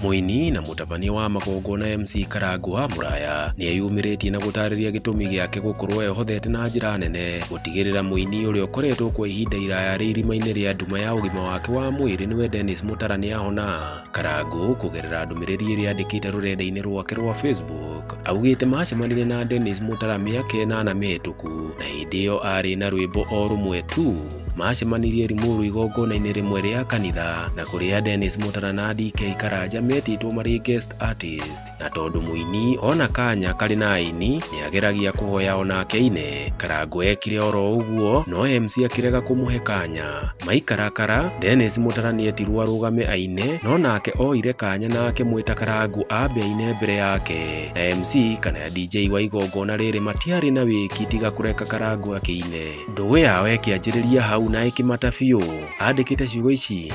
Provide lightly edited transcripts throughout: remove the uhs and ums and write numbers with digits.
Mũini na mũtabania wa magongona MC Karangũ wa Mũraya nĩeyumĩrĩtie na gũtarĩria gĩtũmi gĩake gũkorwo ehothete na njĩra nene gũtigĩrĩra mũini ũrĩa ũkoretwo kwa ihinda iraya arĩ irima-inĩ rĩa nduma ya ũgima wake wa mwĩrĩ nĩwe Dennis Mutara nĩahona. Karangũ kũgerera ndũmĩrĩri ĩrĩa andĩkĩte rũrenda-inĩ rwake rwa Facebook augĩte macemanirie na Dennis Mutara mĩaka 8 mĩhĩtũku na hĩndĩ ĩyo arĩ na rwĩmbo o rũmwe tu. Macemanirie Limuru igongona-inĩ rĩmwe rĩa kanitha na kũrĩa Dennis Mutara na DK Karanja metĩtwo marĩ guest artist, na tondũ mũini ona kanya karĩ na aini nĩageragia kũhoya onake aine. Karangũ ekire oro ũguo no MC akĩrega kũmũhe kanya. Maikarakara Dennis Mutara nĩetirwo arũgame aine no nake oire kanya na akĩmwĩta Karangũ ambe aine mbere yake, na MC kana DJ wa igongona rĩrĩ matiarĩ na wĩki tiga kũreka Karangũ akĩine. Ndũgũ yao ĩkĩanjĩrĩria hau na ĩkĩmata biũ. Andĩkĩte ciugo ici: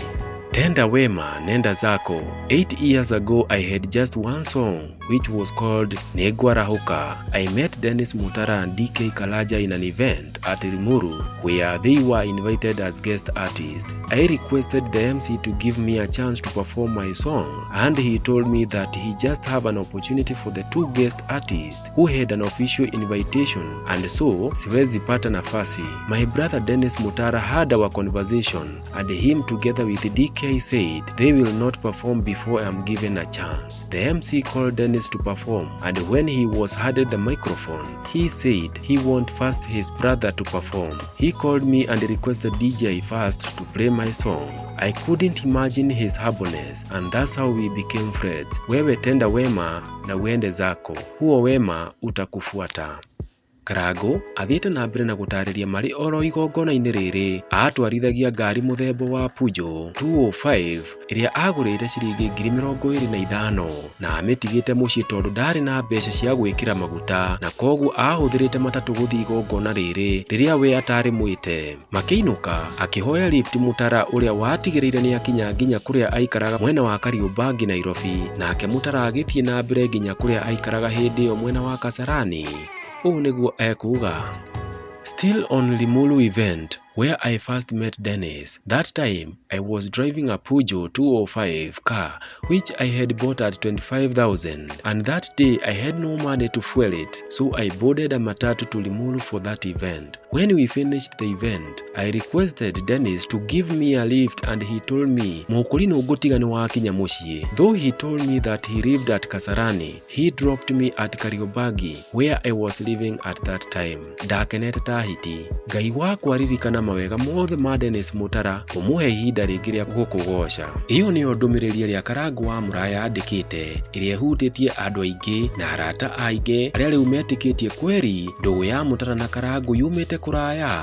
Tenda wema nenda zako. 8 years ago I had just one song which was called Nĩngwarahũka. I met Dennis Mutara and DK Karanja in an event at Limuru where they were invited as guest artists. I requested the MC to give me a chance to perform my song, and he told me that he just have an opportunity for the two guest artists who had an official invitation, and so siwezi pata nafasi. My brother Dennis Mutara had our conversation, and him together with DK said they will not perform before I'm given a chance. The MC called Dennis to perform, and when he was handed the microphone, he said he want first his brother to perform. He called me and requested DJ first to play my song. I couldn't imagine his humbleness, and that's how we became friends. Wewe tenda wema na uende zako, huo wema utakufuata. Karangũ athiĩte na mbere na gũtarĩria marĩ oro igongona-inĩ rĩrĩ atwarithagia ngari mũthemba wa Peugeot 205 ĩrĩa agũrĩte ciringi 25,000 na amĩtigĩte mũciĩ tondũ ndarĩ na mbeca cia gwĩkĩra maguta, na koguo ahũthĩrĩte matatũ gũthiĩ igongona rĩrĩ rĩrĩa we atarĩ mwĩte. Makĩinũka akĩhoya lift Mutara ũrĩa watigĩrĩire nĩakinya nginya kũrĩa aikaraga mwena wa Kariobangi, Nairobi, nake Mutara agĩthiĩ na mbere nginya kũrĩa aikaraga hĩndĩ ĩyo mwena wa Kasarani. Ũũ nĩguo ekuuga: Still on Limuru event where I first met Dennis. That time I was driving a Peugeot 205 car which I had bought at 25,000, and that day I had no money to fuel it, so I boarded a matatu to Limuru for that event. When we finished the event, I requested Dennis to give me a lift, and he told me, "Mũkũrinũ ngũtiga nĩwakinya mũciĩ." Though he told me that he lived at Kasarani, he dropped me at Kariobangi where I was living at that time. Ndakenete ta hiti. Ngai wakwa, ririkana mawega mothe ma Dennis Mutara, ũmũhe ihinda rĩngĩ rĩa gũkũgoca. Ĩyo nĩyo ndũmĩrĩri ĩrĩa Karangũ wa Mũraya andĩkĩte, ĩrĩa ĩhutĩtie andũ aingĩ na arata aingĩ arĩa rĩu metĩkĩtie kweri ndũgũ ya Mutara na Karangũ yumĩte kũraya.